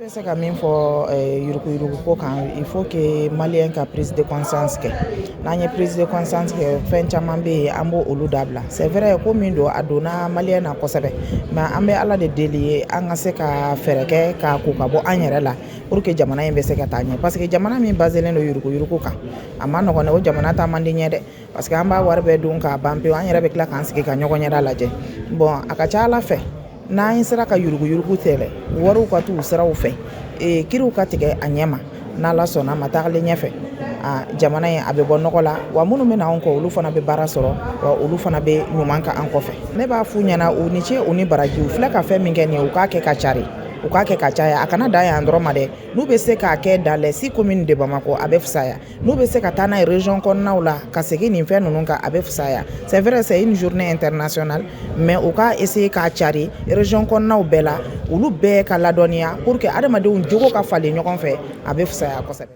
Ne bɛ se ka min fɔ yuruguyurugu ko kan, il faut que malien ka prise de conscience kɛ. N'an ye prise de conscience kɛ, fɛn caman bɛ yen, an b'o olu dabila. C'est vrai, ko min don, a donna malien na kosɛbɛ, mais an bɛ Ala de deli ye, an ka se ka fɛɛrɛ kɛ k'a ko ka bɔ an yɛrɛ la pour que jamana in bɛ se ka taa ɲɛ, parce que jamana min baselen don yuruguyurugu kan, a ma nɔgɔn dɛ. O jamana taa man di ɲɛ dɛ, parce que an b'a wari bɛɛ dun k'a ban pewu, an yɛrɛ bɛ tila k'an sigi ka ɲɔgɔn ɲɛda lajɛ. Bon, a ka ca Ala fɛ, n'an sera ka yuruguyurugu kɛlɛ, wariw ka t'u siraw fɛ, kiriw ka tigɛ a ɲɛ ma, n'Ala sɔnna a ma, tagalen ɲɛfɛ, a jamana in a bɛ bɔ nɔgɔ la. Wa minnu bɛ na anw kɔ, olu fana bɛ baara sɔrɔ, wa olu fana bɛ ɲuman kɛ an kɔfɛ. Ne b'a f'u ɲɛna, u ni ce, u ni baraji. U filɛ ka fɛn min kɛ nin ye, u k'a kɛ ka cari, u k'a kɛ ka caya. A kana dan yan dɔrɔn ma dɛ. N'u bɛ se k'a kɛ dans les six communes de Bamako, a bɛ fisaya. N'u bɛ se ka taa n'a ye région kɔnɔnaw la, ka segin nin fɛn ninnu kan, a bɛ fisaya. C'est vrai, c'est une journée internationale, mais u k'a essayer k'a cari région kɔnɔnaw bɛɛ la, olu bɛɛ ka ladɔnniya, pour que adamadenw jogo ka falen ɲɔgɔn fɛ, a bɛ fisaya kosɛbɛ.